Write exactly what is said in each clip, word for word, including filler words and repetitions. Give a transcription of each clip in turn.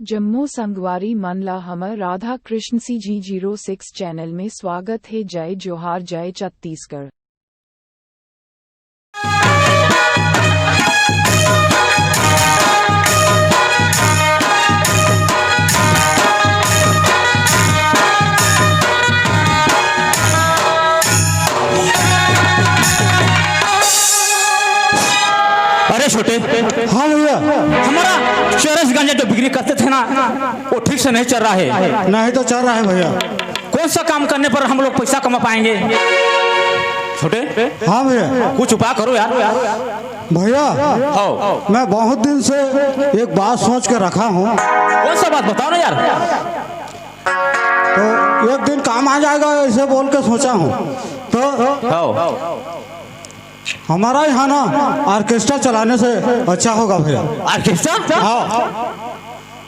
जम्मो संगवारी मन ला हमर Radha Krishna C G zero six channel में स्वागत हे। जय जोहार, जय छत्तीसगढ़। अरे छोटे, हाँ भैया। हमारा चरस गांजा जो बिक्री करते थे ना, वो ठीक से नहीं चल रहा है। नहीं तो चल रहा है भैया। कौन सा काम करने पर हम लोग पैसा कमा पाएंगे? छोटे, हाँ भैया। कुछ उपाय करो यार। भैया, हाँ। मैं बहुत दिन से एक बात सोच के रखा हूँ। कौन सा बात, बताओ ना यार। तो एक दिन काम आ जाएगा, ऐसे बोल के सोचा हूँ। तो हाँ। हमारा यहाँ ना ऑर्केस्ट्रा चलाने से अच्छा होगा भैया। ऑर्केस्ट्रा? हाँ।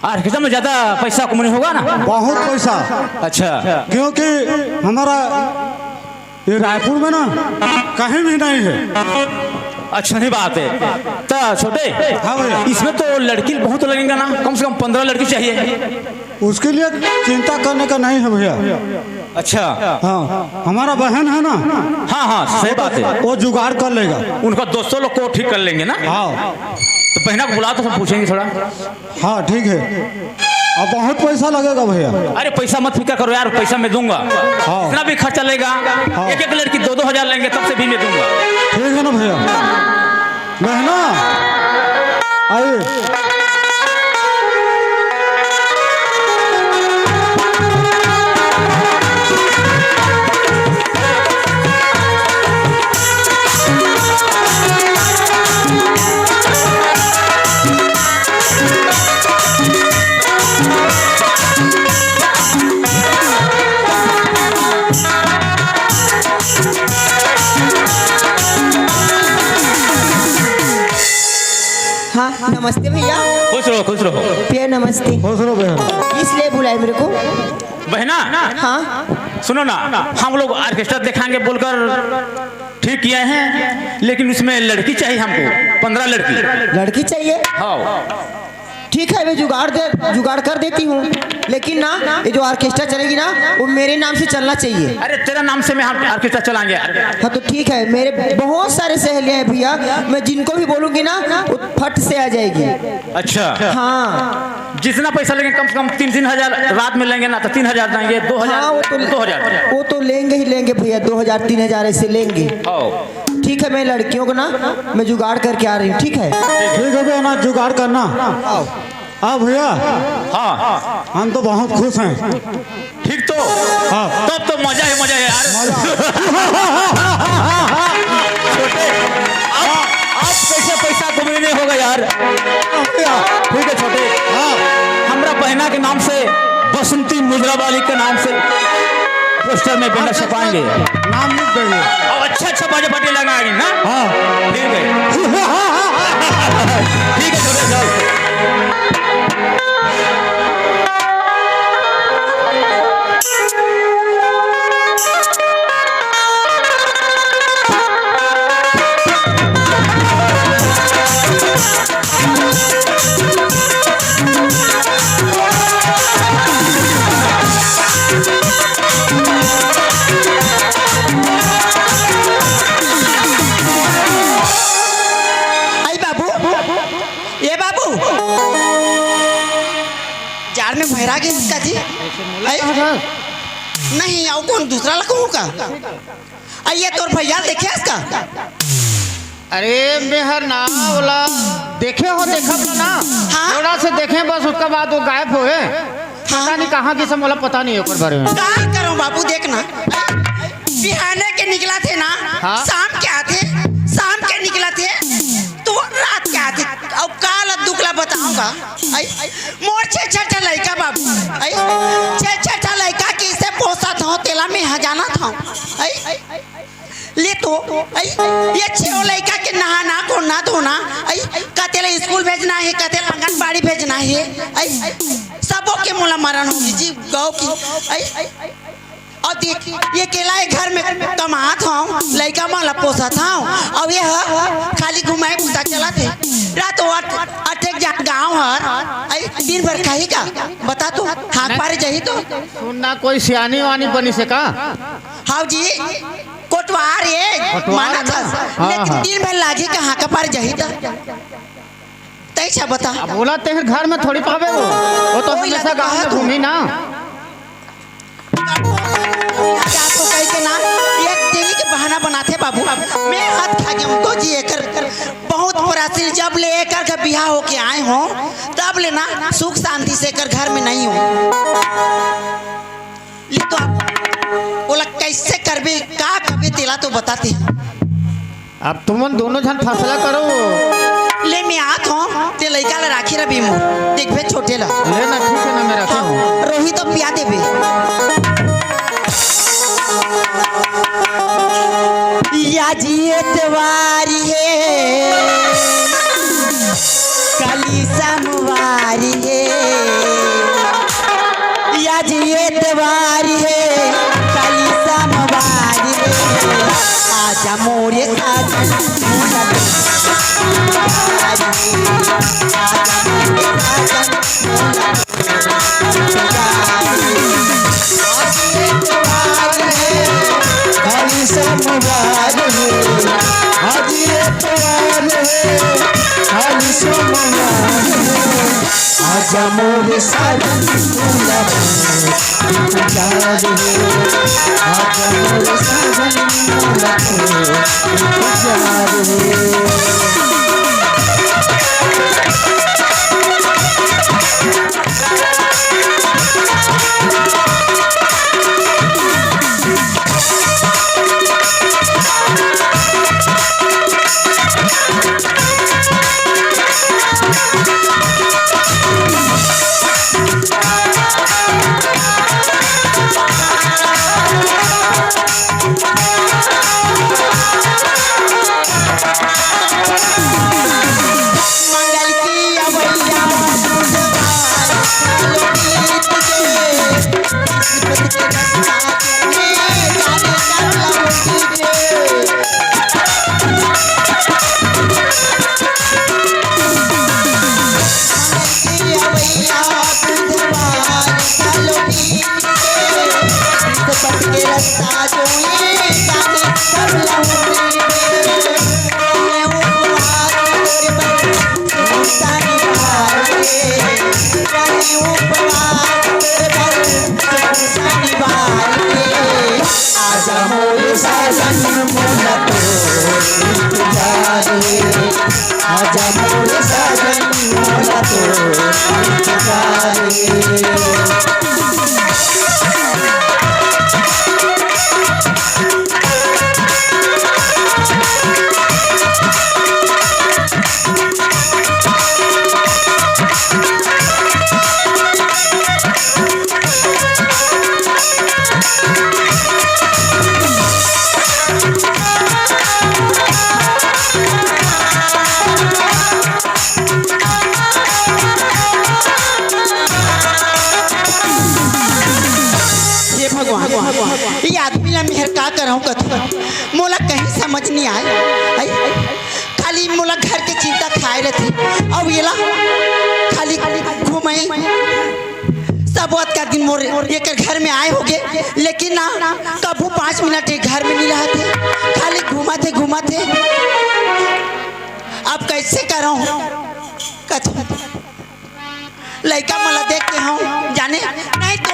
ऑर्केस्ट्रा में ज्यादा पैसा कमाने होगा ना? बहुत पैसा। अच्छा। क्योंकि हमारा ये रायपुर में ना कहीं भी नहीं है। अच्छा, नहीं बात है। तो छोटे, हाँ भैया। इसमें तो लड़की बहुत लगेंगे ना, कम से कम पन्द्रह लड़की चाहिए। उसके लिए चिंता करने का नहीं है भैया। अच्छा। हाँ, हमारा बहन है ना, हाँ हाँ, सही बात है। वो जुगाड़ कर लेगा। उनका दोस्तों लोग को ठीक कर लेंगे ना। हाँ। तो बहना को बुला, तो हम पूछेंगे थोड़ा। हाँ, ठीक है। अब बहुत पैसा लगेगा भैया। अरे, पैसा मत फिक्र करो यार, पैसा मैं दूंगा। हाँ। जितना भी खर्चा लेगा, हाँ। एक एक लड़की दो दो हजार लेंगे, तब से भी मैं दूंगा। ठीक है ना भैया। बहना, आइए। हाँ, नमस्ते भैया। खुश रहो, खुश रहो। भैया, नमस्ते। खुश रहो बहन। किस लिए बुलाए मेरे को? बहना, हाँ। सुनो ना, हम लोग ऑर्केस्ट्रा दिखाएंगे बोलकर ठीक किए हैं, लेकिन उसमें लड़की चाहिए हमको, पन्द्रह लड़की। लड़की चाहिए? हाँ। ठीक है, मैं जुगाड़ दे, जुगाड़ कर देती हूँ, लेकिन ना, ये जो ऑर्केस्ट्रा चलेगी ना, वो मेरे नाम से चलना चाहिए। अरे, तेरा नाम से मैं हम ऑर्केस्ट्रा चलाएंगे यार। हाँ, तो ठीक है, मेरे बहुत सारे सहेलियाँ हैं भैया, मैं जिनको भी बोलूँगी ना, वो फट से आ जाएगी। अच्छा। हाँ। जितना पैसा लेंगे, कम से कम तीन तीन हजार रात में लेंगे ना, तो तीन हजार देंगे, दो हजार, हाँ, वो तो दो हजार। वो तो लेंगे ही लेंगे भैया, दो हजार, तीन हजार ऐसे लेंगे। हाँ। ठीक है, मैं लड़कियों को ना, मैं जुगाड़ करके आ रही हूँ, ठीक है? ठीक है भैया, ना जुगाड़ करना। आओ। हाँ भैया। हाँ। हम तो बहुत खुश हैं। ठीक तो? हाँ। तब तो मजा ही मजा है यार। मजा। छोटे, आप, आप कैसे पैसा कमेने होगा यार? भैया। ठीक है छोटे। हाँ। हमरा बहना के नाम से, बसंती मुजरा वाली के नाम से पोस्टर में बैनर छपाएंगे। नाम लिख देंगे। अब अच्छा अच्छा बाजा पार्टी लगाएंगे ना? हाँ। ठीक है। ठीक है छोटे, जाओ। आई बाबू, ए बाबू, जाड़ में भैरा गे का जी? आई? नहीं, आओ कौन दूसरा ला कहूँ का? आ, ये तोर भैया देखे हस का? अरे, मेहर ना, ओला देखे हो, देखब ना। हाँ? थोड़ा से देखे बस, उसके बाद वो गायब होए। हाँ? पता नहीं कहाँ गिस, मोला पता नहीं ओकर बारे में। का करो बाबू, देख ना, बिहाने के निकला थे ना, हाँ? शाम के आथे, शाम के निकला थे, तो रात के आथे। अब काल दुखला बताऊंगा। आई, मोर छे छठा लइका बाबू, आई, छे छठा लइका किसे पोसत हो, तेला में हजाना था। आई, ले तो, आई, ये छेव लइका के नहाना, कोना, धोना, आई, कते ला स्कूल भेजना हे, कते ला आंगनबाड़ी भेजना हे, आई, सबो के मोला मरण होगी जी, गाँव की, आई, अउ देख, ये अकेला ए घर में कमात हव, लइका मन ला पोसत हव, अउ ये ह खाली घुमाए बुता चलत हे। रात अठ-, अठेक जात गाँव हर, आई, दिन भर खाही का? बता तो, हाँक पारे जाही तो। सुन ना, कोई सियानी वानी बनिस हे का? हाव जी, कोटवार हे, कोटवार माना हे ना? थस, हाँ, लेकिन हाँ। दिन भर लागही का हाँक पारे जाही त? तैं चा बता। अब ओला तेहर घर में थोड़ी पाबे वो, वो तो ओही ला हमेशा तो गाँव में कहत हूँ। घूमी ना। जात हो कहि के ना, एक देवी के बहाना बनाथे बाबू। मैं हाथ खा गेंव तो जी एकर बहुत परासिल, जब ले एकर घर बिहाव होके आए हों, तब ले ना सुख शांति से एकर घर में नहीं हों। ले तो अब ओला कैसे करबे, का करबे, तेला तो बता तें। अब तुमन दोनों झन फैसला करो। ले मैं आत हों, तें लइका ला राखी रह बीमू, देखबे छोटे ला। ले ना, ठीक हे ना, मैं राखे हों। रोही तो पिया देबे। आज एतवार हे, काली सोमवार हे। आज एतवार हे, काली सोमवार हे। आजा मोरे साजन, मोला आजा मोरे साजन, मोला खाली सोमवार हे, आज एतवार हे, खाली सोमवार हे। आजा मोरे साजन मोला इंतजार हे, आजा मोरे साजन मोला इंतजार हे। आजा मोरे साजन मोला तो इंतजार हे, आजा मोरे साजन मोला तो इंतजार हे। हे भगवान, ये आदमी ला मेहर का करहूं कथू, मोला कहीं समझ नहीं आए। आई, खाली मोला घर के चिंता खाए रहथे, अउ येला खाली घुमाई। सब ओतका दिन मोर एकर घर में आए होगे, लेकिन ना कभू पाँच मिनट ये घर में नहीं रहत हे, खाली घूमत हे, घूमत हे। अब कैसे करहूं? कथू लइका मन ला देख के हंव जाने, नहीं तो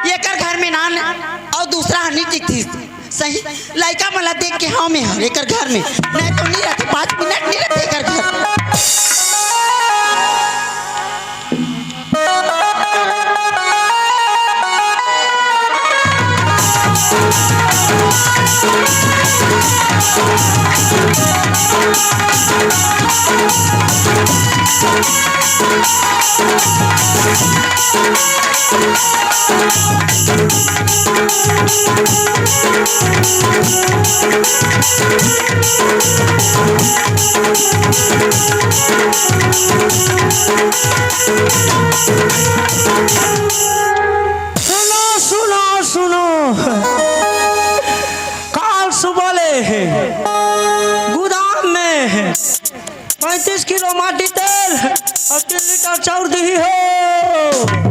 एकर घर में ना अउ दूसरा ह नहीं टिकतिस। सही लइका मन ला देख के हंव मैं ह एकर घर में, नहीं तो नहीं रहते, पाँच मिनट नहीं रहते एकर घर। सुनो, सुनो, सुनो। काल सुबह ले गोदाम में पैंतीस किलो माटी तेल, अउ तीन लीटर चाउर दिही हो।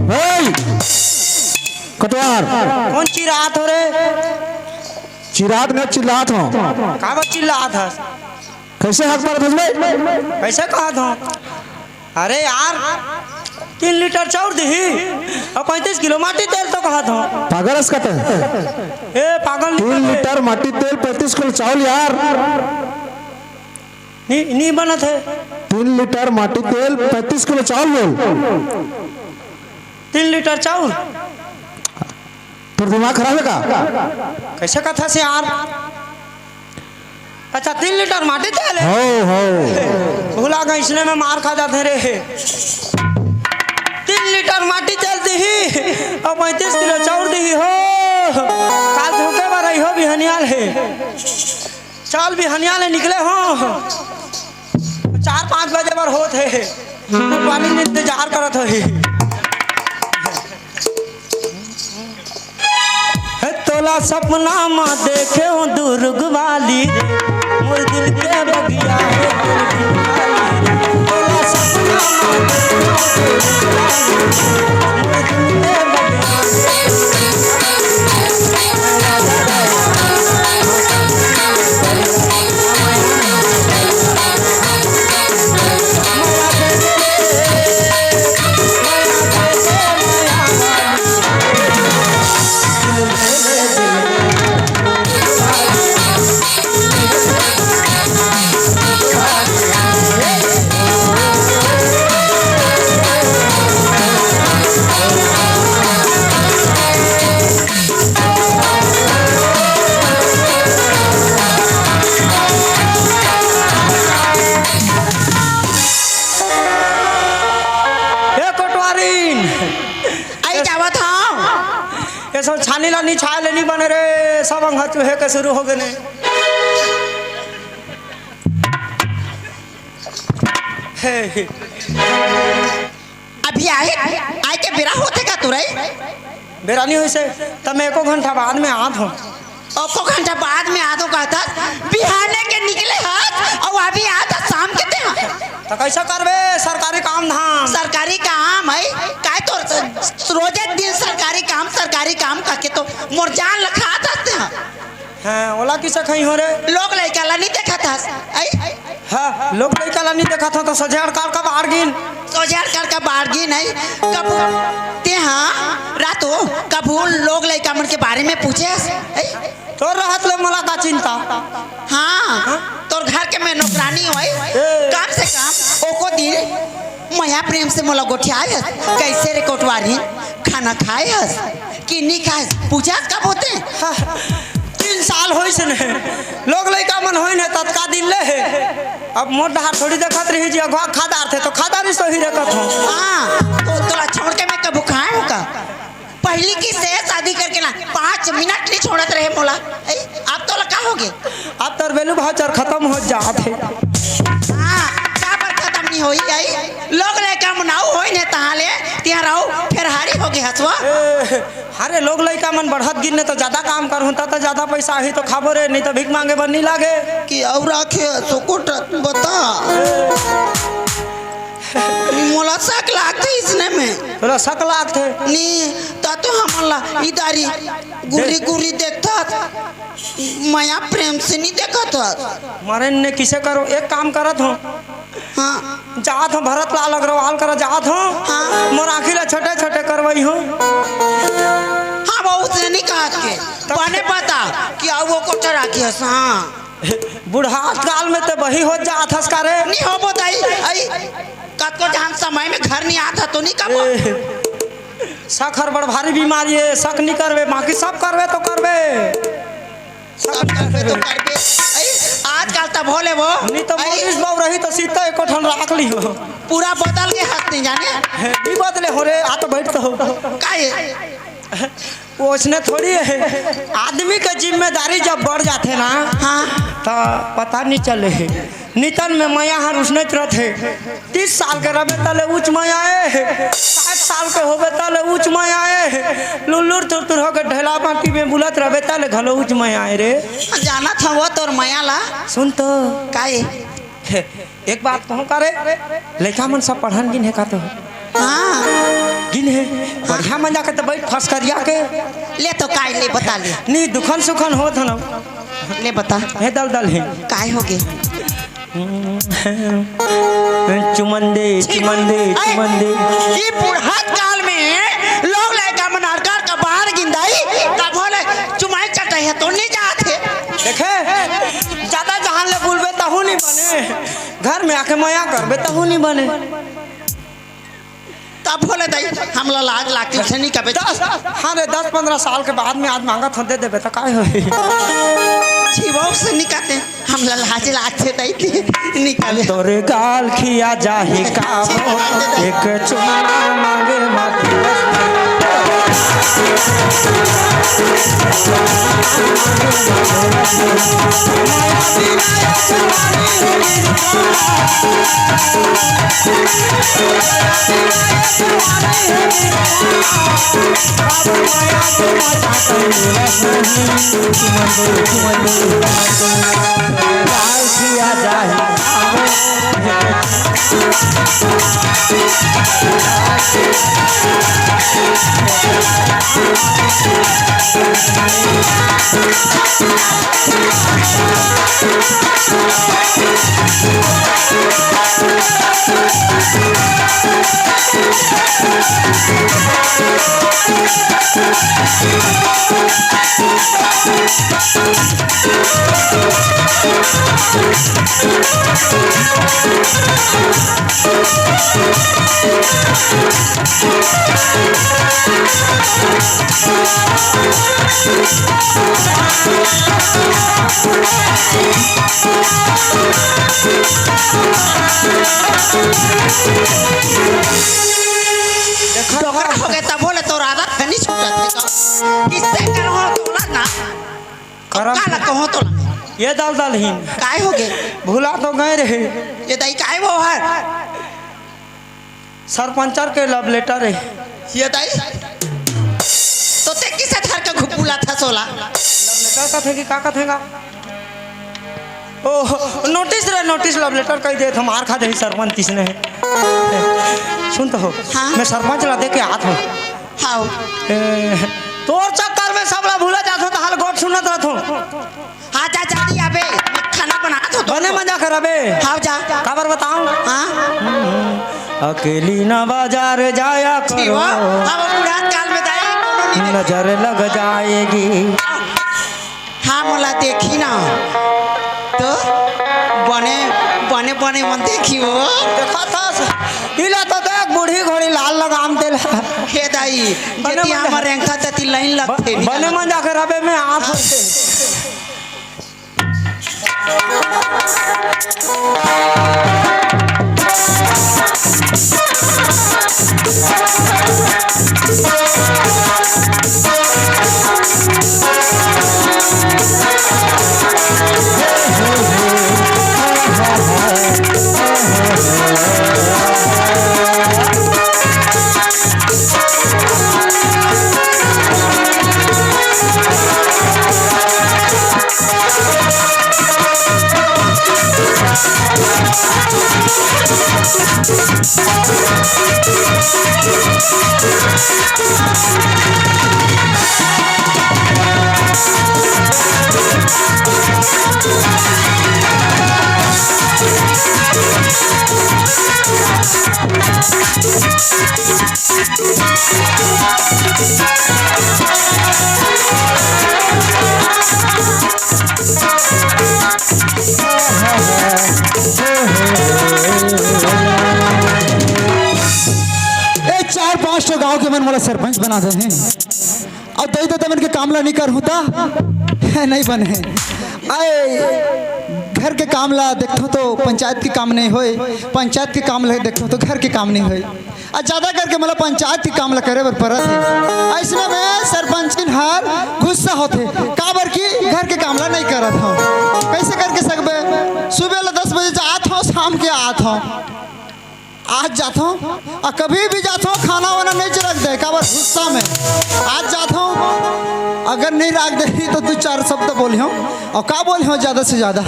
हे! कोटवार। कोन चिरात हो रे? चिरात नहीं, चिल्लात हो। काबर चिल्लात हस? कैसे हक पर फसले? कैसे कहत हो? अरे यार, तीन लीटर चाउर दिही अउ पैंतीस किलो माटी तेल तो कहत हो। पागल हस कते? ए, पागल नहीं तीन कहत हे। लीटर माटी तेल, पैंतीस किलो चाउर यार। नी, नी बनत हे। तीन लीटर माटी तेल, पैंतीस किलो चाउर बोल। तीन लीटर चाउर। तोर दिमाग खराब हे का? कैसे कथा से यार? अच्छा, तीन लीटर माटी तेल हे? हो, हो। भुला गए, इसने में मार खा जाते रे। तीन लीटर माटी तेल दिही अउ पैंतीस किलो चाउर दिही हो। काल धोखे बर रही हो बिहनिया ले। चल, बिहनिया ले निकले हो, चार पाँच बजे बर होत हे, तू पानी के इंतजार करत होही। हे तोला सपना म देखे हो दुर्ग वाली रे, मोर दिल के बगिया हे दुर्ग वाली रे। तोला सपना म देखे हो दुर्ग वाली रे, मोर दिल के बगिया हे। ए कोटवारिन, आई जावत हव। ये सब छानी ला नी छाए ले नी बने रे, सब अंगहा चूहे के शुरू हो गए ने। हे, हे। अभी आए, आए के बेरा होथे का तुरई? बेरा नहीं होइसे, त मैं एको घंटा बाद में आत हूँ। एको घंटा बाद में आत हूँ कहत हस, बिहाने के निकले हस, अउ अभी आत हस शाम के ते ह। त कैसा करबे, सरकारी काम धाम। सरकारी काम है, काय तोर स-, रोजे दिन सरकारी काम, सरकारी काम कहके तो मोर जान ल खात हस ते ह। हाँ, ओला किसे खई हो रे? लोग लइका ला नहीं देखत हस, आई? हाँ, लोग लइका ला नहीं देखत हस, तो सोझे अड़काल का बाहर गिन। सोझे अड़काल का बाहर गिन, आई? कभू ते हाँ, रातो, कभू लोग लइका मन के बारे में पूछे हस, आई? तोर रहत ले मोला का चिंता? हाँ, हाँ? तोर घर के मैं नौकरानी होई, ए। कम से कम ओको दिन मया प्रेम से मोला गोठियाए हस, कैसे रे कोटवारी, खाना खाए हस कि नी खाए हस, पूछे हस कभू ते? हाँ, तीन साल होइस ने, लोग लइका मन होइन हे, ततका दिन ले हे। अब मोर डहार थोड़ी देखत रही जी, अगवा खा डारथे तो खा डारिस तो ही रे कथों। हाँ, तो तोला छोड़ के मैं कभू खाए हूँ का? पहली किसे शादी करके ना पाँच मिनट नहीं छोड़त रहे मोला। ए, अब तोला का होगे? अब तोर value voucher खतम हो जात हे। हाँ, काबर खतम नहीं होई आई? लोग लइका मन अउ होइन हे तहाँ ले, तिहार अउ फेर हारी होगे हसवा। ए, अरे लोग लइका मन बढ़त गिन ने तो ज्यादा काम करहूँ, त, त ज्यादा पैसा आही तो खाबो रे, नहीं तो भीख मांगे बर नहीं लागे। कि अउ राखे सुकुट बता। मोला शक लागथे इसने में। तोला शक लागथे? नी, त तो हमन ला इदारी गुरी गुरी देखथस, मया प्रेम से नी देखत हस। मरे ने किसे करो, एक काम करत हूँ। हाँ। जात हूँ भरत लाल अग्रवाल करा जात हूँ। हाँ। मोर आँखी ला छोटे छोटे करवाई हूँ। हाँ, वो उसने नी कहत के। तब बने पता कि अउ वो कोठा राखी हस, हाँ। बुढ़ात काल में ते बही हो जात हस का रे? नी हो बताई, आई, कतको जहान समय में घर नी आत ह तो नी कमा। ए, शक हर बड़ भारी बीमारी हे, शक नी करबे, बाकी सब करबे तो करबे। सब करबे तो करबे। आई, आजकल तब होले वो। नी तो आई। मोरिस बाबू रही तो सीता एको ठन राख ली हो। पूरा बदल के हस नी जाने। हे, नी बदले हो रे, आ तो बैठ तो हो। काहे? ओसने थोड़ी हे। आदमी के जिम्मेदारी जब बढ़ जाथे ना, हाँ। त पता नी चले हे। नितन में मया हर उसने रथे। तीस साल के रबे तले ऊंच मया आए हे, साठ साल के होबे तले ऊंच मया आए हे। लुल्लुर तुरतुर होके ढेला माटी में बुलत रबे तले घलो ऊंच मया आए रे। जानत हव तोर मया ला। सुन तो। काहे? एक बात कहूँ का रे, लइका मन सब पढ़न गिन हे का तो? हाँ। गिन हे। बढ़िया मन जाके तो बैठ फसकरिया के। ले तो काय ले बता ले। नहीं, दुखन सुखन होत हन। ले बता। हे दल दल हे। काय हो गे? चुमन दे, छी। चुमन दे, ऐ, चुमन दे। ई बुढ़त काल में लोग लइका मन अरकार का बाहर गिंदाई, तभो ले चुमाई चटई हे तो नहीं जात हे। देखे, ज्यादा जहान ले बोलबे तहू नहीं बने। घर में आके मया करबे तहू नहीं बने। तभो ले दाई, हमला लाज लागथे, से नहीं कबे। दस, हाँ रे, दस पन्द्रह साल के बाद में आज मांगत हन, दे देबे त काय होही? जीवो से नहीं कहते, हमला लाज लागथे दाई, नहीं कबे। तोरे गाल खिया जाही का हो, एक चुम्मा मांगे माटी। डोकरा हो गए तभो ले तोर आदत ह नहीं छूटत हे तो। किससे करहो तोला ना? करम। काला कहो तोला? ये दल दल ही। काय हो गए? भुला तो गए रहे। ये दाई काय वो हर? सरपंचर के love letter हे। ये दाई? तो ते किसे धर के घुपुला था सोला? Love letter का थे कि का का थेगा? ओ, notice रे, notice love letter कही दे, तो मार खा दे सरपंच तीसने। सुन तो हो, हाँ? मैं सरपंच ला दे के आत हूँ। हाव। ए, तोर चक्कर में सबला भूला जात हो, तो हाल गोठ सुनत रहत हो। हाँ, जा जल्दी आबे, मैं खाना बनात हो तो। बने मजा कर अबे। हाव जा। काबर बताऊं? हाँ। अकेली ना बाजार जाया करो। ठीक हो? अब बुढ़ात काल में दाई कोनो नहीं देखे। नजर लग जाएगी। हाँ, मोला देखी ना। तो बने, बने, बने मन देखी हो। देखा था, इला तो देख, बूढ़ी घोड़ी लाल लगाम देला। हे दाई, बने जेती मन हमर जा-, रेंखा तती लाइन लगथे, ब-, बने मन जाकर अबे मैं आप होते। ए चार पांच ठो गांव के मन मोला सरपंच बना दे हैं। अउ दई ददा मन के काम ला नहीं करहूं ता नहीं बने। आए घर के काम ला देखथो तो पंचायत के काम नहीं होए, पंचायत के काम ला देखथो तो घर के काम नहीं होए। आ ज्यादा करके मोला पंचायत के काम ला करे बर परत हे। अइसने में सरपंचिन हर गुस्सा होथे, काबर कि घर के काम ला नहीं करत हव। कैसे करके सकबे? सुबह ला दस बजे जात हव, शाम के आत हव। आज जाथों, अउ कभी भी जाथों, खाना वाना नहीं रख दे, काबर गुस्सा में। आज जाथों, अगर नहीं रख दे तो दू चार शब्द बोलिहूँ, अउ का बोलिहूँ ज्यादा से ज्यादा।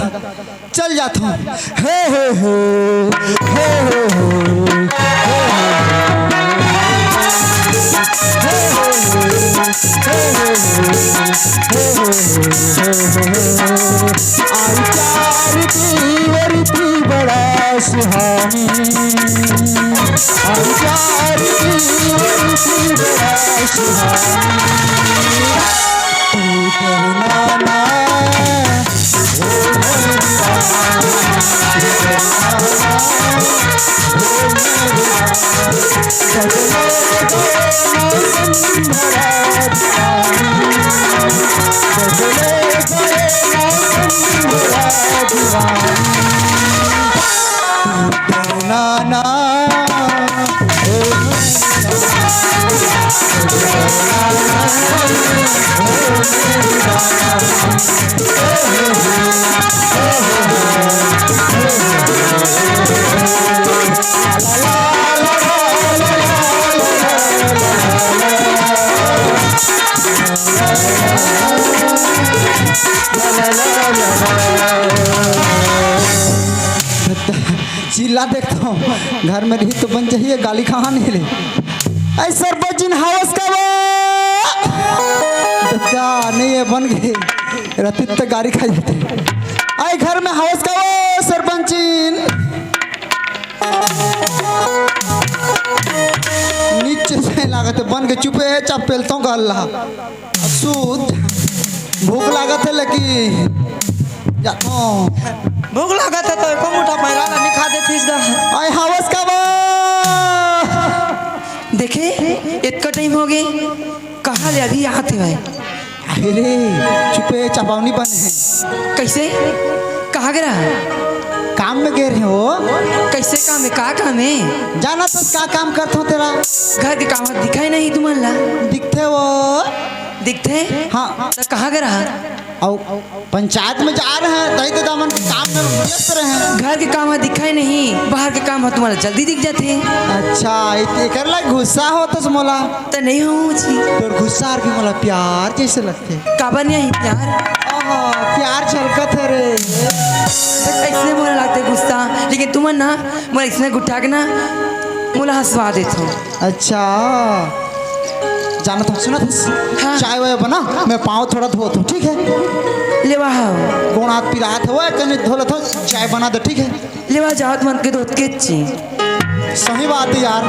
चल जाथों। हे, हे, हे, हे, हे, हे, हे। आई प्यार की वर्दी बड़ा सुहानी, आई प्यार की वर्दी बड़ा सुहानी। तू डरना ना, चिल्ला देखता हूँ, घर में रही तो बन जाइए, गाली कहाँ नहीं ले। ऐ सरपंचिन हवस का वो? ददा, नहीं है, बन गए। रतित तो गाली खा जाते। ऐ घर में हवस का वो सरपंचिन? नीचे से लागत है, बन के चुपे चाप पेलता हूँ गल्ला। सूत, भूख लागत है, लेकिन जाथों। भूख लागत है तो एको मुठा पैरा ला नहीं खा देतीस गा। ऐ हवस का वो? देखे, इतका टाइम हो गए, कहाँ ले अभी आते भाई? अरे, चुपे चाप अवनी बने हैं। कैसे? कहाँ गे रहा? काम में गे रहे हो। कैसे काम है? का काम है? जाना तो का काम करत हो तेरा? घर के काम दिखाई नहीं तुमन ला। दिखते हो। दिखते? हाँ। तो कहाँ गे रहा? अउ पंचायत में जा रहे हैं, दई ददा मन के काम में व्यस्त रहे हैं। घर के काम ह दिखाई नहीं, बाहर के काम ह तुम्हारा जल्दी दिख जाते। अच्छा, इत-, एकर ला गुस्सा होतस मोला। त नहीं हो जी। तोर गुस्सा हर भी मोला प्यार जैसे लगते। काबर नहीं आई प्यार? आहा, प्यार झलकत है रे। त कैसे मोला लगते गुस्सा, लेकिन तुमन ना मोला इसने गुट्ठा के ना मोला हंसवा देत हो। अच्छा, जानत हस, सुनत हस? हाँ। चाय वाय बना, मैं पाँव थोड़ा धोत हूँ, ठीक है? लेवा हव। गोड़ हाथ पिरात हवय, कने धो लेत हव, चाय बना दे, ठीक है? लेवा जावत मन के धोत के ची। सही बात है यार।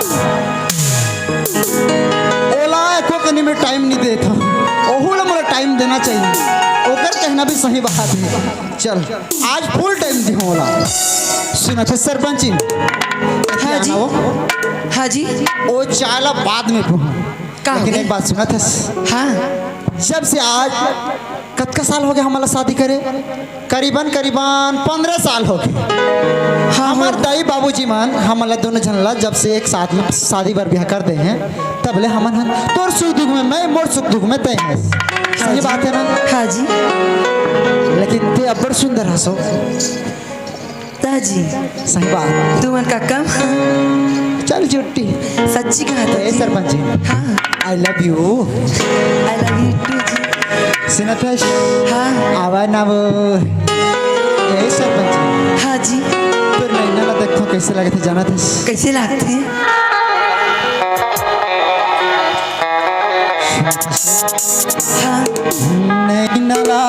ओला एको कनी में टाइम नहीं देत हव। ओहू ला मोला टाइम देना चाहिए। ओकर कहना भी सही बात है। चल, आज फुल टाइम दिहूं ओला। सुनत हस सरपंच जी? हाँ जी। हाँ जी। ओ चाय ला बाद में पीहूं। का लेकिन होगे? एक बात सुनत हस? हाँ। जब से आज कतका साल होगे हमला शादी करे? करीबन, करीबन पंद्रह साल होगे। हाँ, हमर हाँ। दाई बाबूजी मन हमला दोनों झन ला जब से एक साथ में शादी बर ब्याह कर दे हैं, तब ले हमन हन तोर सुख दुख में मैं, मोर सुख दुख में तैं हस। सही बात है ना? हाँ जी। लेकिन तैं अब्बड़ सुंदर हसो। ता जी। सही बात। तुमन का कम? चल झुट्टी। सच्ची कहा था ए जी। सरपंच जी। हाँ। I love you। I love you too जी। सुनत हस? हाँ। आवा ना वो। ए सरपंच जी। हाँ जी। तोर नैना ला देखथों, कैसे लागथे जानत हस? कैसे लागथे? हाँ। नैना ला